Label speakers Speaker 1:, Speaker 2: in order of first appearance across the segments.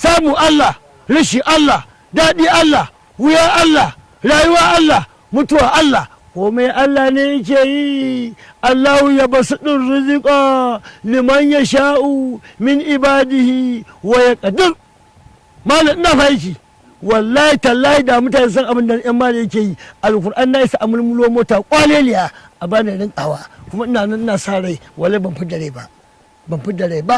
Speaker 1: Samu Allah, rashi Allah, daɗi Allah, wuya Allah, rayuwa Allah, mutuwa Allah, komai Allah ne yake yi. Allahu ya basu ɗin rizika liman ya sha'u min ibadihi wa ya ƙadir. Malam, ina faiki, wallahi tallahi, da mutane san abin da yan mali yake yi. Alkur'an na isa amulmulo mota kwaleliya a bani rinkawa, kuma ina nan ina sa rai. Wallahi ban fi rai ba, ban fi rai ba.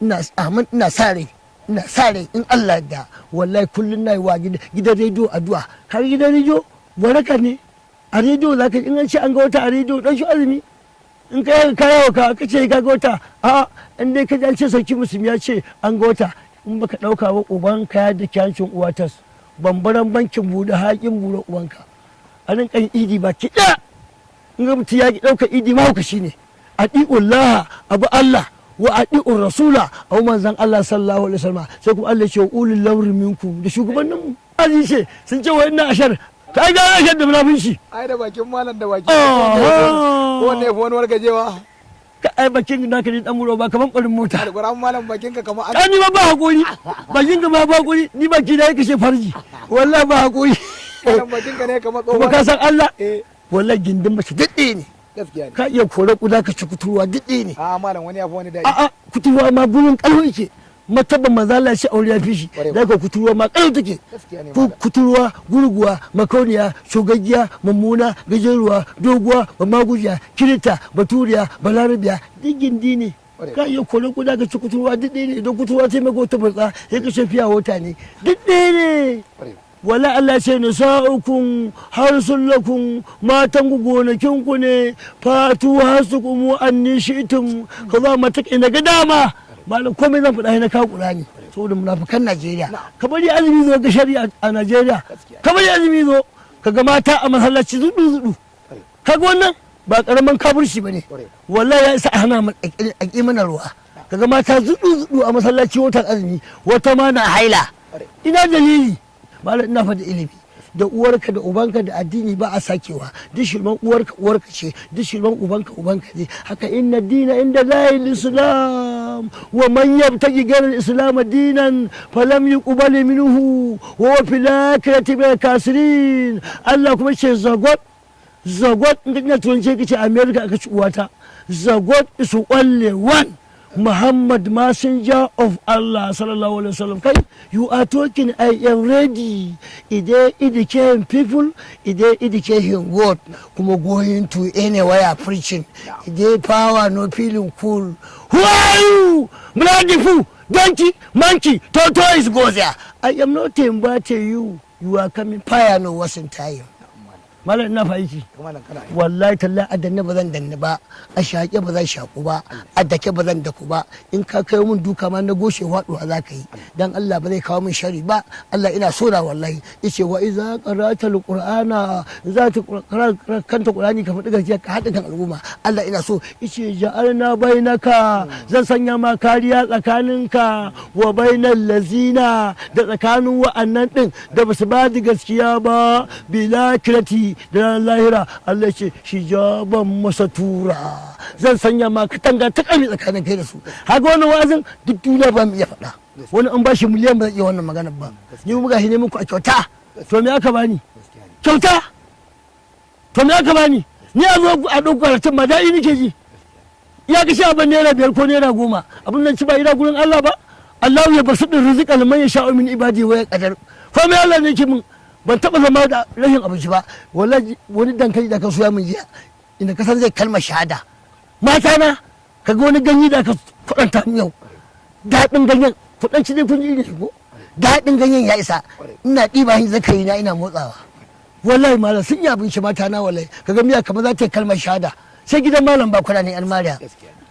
Speaker 1: Ina amin, ina sa rai, ina sa rai in Allah da. Wallahi kullun na yi wa gidan rediyo addu'a. Har gidan rediyo waraka ne. A rediyo za ka in an ce an ga wata a rediyo, dan shi azumi in ka yanka yawo ka ce ka ga wata. A in dai ka ji an ce sarki musulmi ya ce an ga wata, in baka dauka ba, uban ka ya da kyancin uwatas bambaran bankin bude haƙin bude ubanka. A nan kan idi ba ki ɗaya. In ga mutum ya ki ɗauka idi, mahaukaci ne. Ati'ullah, abu Allah, wa ati'ur rasula, abu manzan Allah sallallahu alaihi wasallam. Sai kuma Allah ya ce ulul lamri minkum, da shugabannin mu. Azi ce sun ce wa inna ashar ta ai ga ashar da munafunci.
Speaker 2: Ai da bakin malam da bakin ko wanne ya fi wani wargajewa.
Speaker 1: Ka ai bakin naka ne dan muro ba kaman barin mota.
Speaker 2: Alquran malam, bakin ka kamar
Speaker 1: an ni ma ba hakuri, bakin ka ma ba hakuri, ni baki da yake farji, wallahi ba hakuri.
Speaker 2: Malam, bakin ka ne kamar tsohon.
Speaker 1: Kuma ka san Allah,
Speaker 2: eh,
Speaker 1: wallahi gindin mace daɗe ne.
Speaker 2: Gaskiya ne.
Speaker 1: Ka iya kore kuda ka ci kuturwa, daɗe ne.
Speaker 2: A malam, wani ya fi wani daɗi.
Speaker 1: A'a, kuturwa ma burin kallo yake mataban manzala shi aure ya fi shi.
Speaker 2: Kwarai.
Speaker 1: Da ka kuturwa ma kallo take.
Speaker 2: Gaskiya ne, malam.
Speaker 1: Kuturwa, gurguwa, makauniya, shogaggiya, mummuna, gajeruwa, doguwa, bamagujiya, kirita, baturiya, balarabiya, duk gindi ne.
Speaker 2: Kwarai.
Speaker 1: Ka iya kore kuda ka ci kuturwa, duk ɗaya ne. Idan kuturwa ta maka wata burtsa, sai ka shafiya wata ne, duk ɗaya ne. Wala Allah ce nisa'ukum harsun lakum, matan ku gonakin ku ne, fatu harsukum anni shi'tum. Ka za mata ina ga dama. Malam, komai zan faɗa na kawo Qur'ani saboda munafikan Najeriya. Ka bari azumi zo ga shari'a a Najeriya. Ka bari azumi zo ka ga mata a masallaci zudu zudu. Kaga wannan ba karaman kafirci bane. Wallahi ya isa a hana mu a ƙi mana ruwa. Kaga mata zudu zudu a masallaci watan azumi, wata ma na haila. Ina dalili? Malam, ina faɗi ilimi da uwarka da ubanka da addini ba a sakewa. Duk shirman uwarka uwarka ce, duk shirman ubanka ubanka ne. Haka inna dina inda lahi islam wa man yabtaghi ghayra al-islam dinan falam yuqbal minhu wa huwa fil akhirati min kasirin. Allah kuma ce zagot zagot, in ka turanci kace America aka ci uwata. The God is only one, Muhammad messenger of Allah sallallahu alaihi wasallam. Kai, you are talking, I am ready. Ide educating people, ide educating God. Kuma going to anywhere preaching. Ide power no feeling cool. Who are you? Bloody fool, donkey, monkey, tortoise, go there. I am not inviting you. You are coming fire no wasn't time. Malam, ina fa aiki.
Speaker 2: Malam, kana aiki.
Speaker 1: Wallahi tallahi, a danne ba zan danne ba, a shaƙe ba zan shaƙu ba, a dake ba zan daku ba. In ka kai mun duka ma na goshe, faɗuwa za ka yi. Dan Allah ba zai kawo min shari ba. Allah ina so na wallahi. Yace wa iza qara'ta alqur'ana, za ta kanta Qur'ani, ka faɗi gaskiya, ka haɗa kan al'umma. Allah ina so. Yace ja'alna bainaka, zan sanya ma kariya tsakaninka, wa bainal lazina, da tsakanin wa'annan din da basu ba da gaskiya ba, bil akhirati, da ranar lahira. Allah ce hijaban masatura, zan sanya ma katanga ta kami tsakanin kai da su. Haka wannan wa'azin duk duniya ba mu iya faɗa. Wani an bashi miliyan ba zai iya wannan magana ba. Ni mu gashi ne muku a kyauta. To me aka bani? Kyauta. To me aka bani? Ni a zo a ɗauka karatun ma daɗi nake ji. Ya ga sha ban ₦5 ko ₦10, abin nan ci ba ina gurin Allah ba. Allah ya basu din rizqa liman yasha'u min ibadi wa yaqdir. Ko me Allah ne ke min? Ban taba zama da rashin abinci ba wallahi. Wani dankali da ka soya min jiya, inda ka san zai kalmar shahada. Mata na kaga wani ganye da ka kudanta min yau, daɗin ganyen kudanci dai kun ji ne ko daɗin ganyen ya isa. Ina ɗiba shi zakari na ina motsawa. Wallahi malam, sun yi abinci mata na, wallahi kaga miya kamar za ta yi kalmar shahada. Sai gidan malam ba kwana ne yan mariya.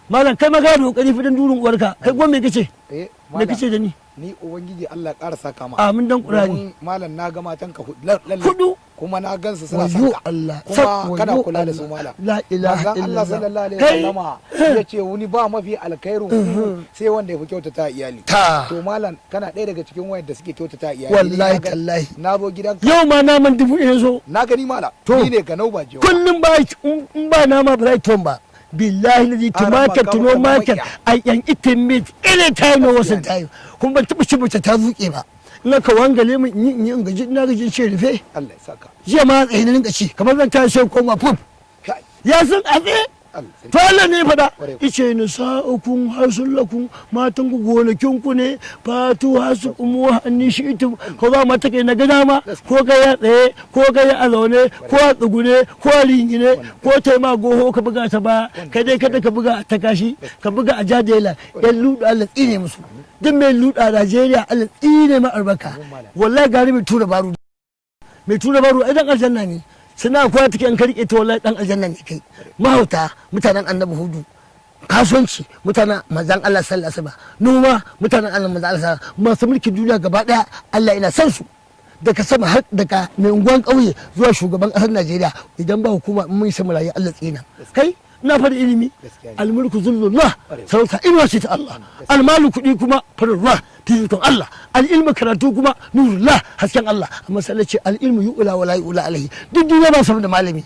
Speaker 1: Malam, kai ma kana da kokari fitin durin uwarka. Kai goma me kace?
Speaker 2: Eh.
Speaker 1: Me kace da ni?
Speaker 2: Ni Ubangiji Allah ya ƙara saka ma.
Speaker 1: Amin dan Qur'ani.
Speaker 2: Domin malam, na ga matan ka hudu lalle.
Speaker 1: Hudu.
Speaker 2: Kuma na gansu suna son
Speaker 1: Wayo
Speaker 2: ka.
Speaker 1: Allah.
Speaker 2: Kuma kana
Speaker 1: Wayo
Speaker 2: kula da su
Speaker 1: Allah.
Speaker 2: malam.
Speaker 1: La ilaha
Speaker 2: Manzon Allah
Speaker 1: illallah.
Speaker 2: sallallahu alaihi
Speaker 1: Kai.
Speaker 2: wasallama ya ce wani ba mafi alkhairin ku sai wanda ya fi kyautata iyali.
Speaker 1: Ta.
Speaker 2: To malam, kana ɗaya daga cikin wayanda suke kyautata iyali.
Speaker 1: Wallahi
Speaker 2: Ni na ga-
Speaker 1: tallahi.
Speaker 2: Na zo gidanka.
Speaker 1: Yau ma naman 1000 so.
Speaker 2: Na gani malam.
Speaker 1: To.
Speaker 2: Ni ne ga nau ba jiwa.
Speaker 1: Kullum ba in ba nama ba zai ton ba. Billahi lazi, tumatir
Speaker 2: Arama,
Speaker 1: to no
Speaker 2: kama
Speaker 1: market.
Speaker 2: makiya.
Speaker 1: I can eat meat anytime, no wasan time. Kuma ban taɓa cin mace ta zuƙe ba. In ka wangale min in yi in yi in gaji, ina gaji in ce rufe.
Speaker 2: Allah ya saka.
Speaker 1: Jiya ma tsaye na rinka ci, kamar zan tashi sai koma fuf.
Speaker 2: Kai.
Speaker 1: Ya san a tsaye.
Speaker 2: Allah sarki.
Speaker 1: To Allah ne faɗa.
Speaker 2: Ƙwarai.
Speaker 1: Ice nisa'ukum harsun lakum, matan ku gonakin ku ne, fatu hasu kumu hanni shi itu, ko ba mata kai na gada ma, ko ga ya tsaye, ko ga ya a zaune, ko a tsugune, ko a ringine, ko ta ma goho ka buga ta ba kai dai, kada ka buga ta kashi, ka buga a jadela. Yan ludu, Allah tsine musu. Duk mai ludu a Najeriya, Allah tsine ma albarka. Wallahi gari mai tura baro, mai tura baro ai dan aljanna ne. Suna kowa take in ka rike ta, wallahi dan aljanna ne kai. Mahauta mutanen Annabi Hudu, kasuwanci mutanen manzan Allah sallallahu alaihi wasallam, noma mutanen Allah manzan Allah sallallahu alaihi wasallam, masu mulkin duniya gaba daya Allah ina san su, daga sama har daga mai unguwan ƙauye zuwa shugaban ƙasar Najeriya. Idan ba hukuma in mun samu rayu, Allah tsina kai. Ina fara ilimi.
Speaker 2: Gaskiya ne.
Speaker 1: Almulku zullullah, sarauta inuwa ce ta Allah. Almalu kuɗi kuma fararwa fifikon Allah. Al'ilmu karatu kuma nurullah, hasken Allah. Amma sai ce al'ilmu yu'la wala yu'la alaihi. Duk duniya ba saboda malami.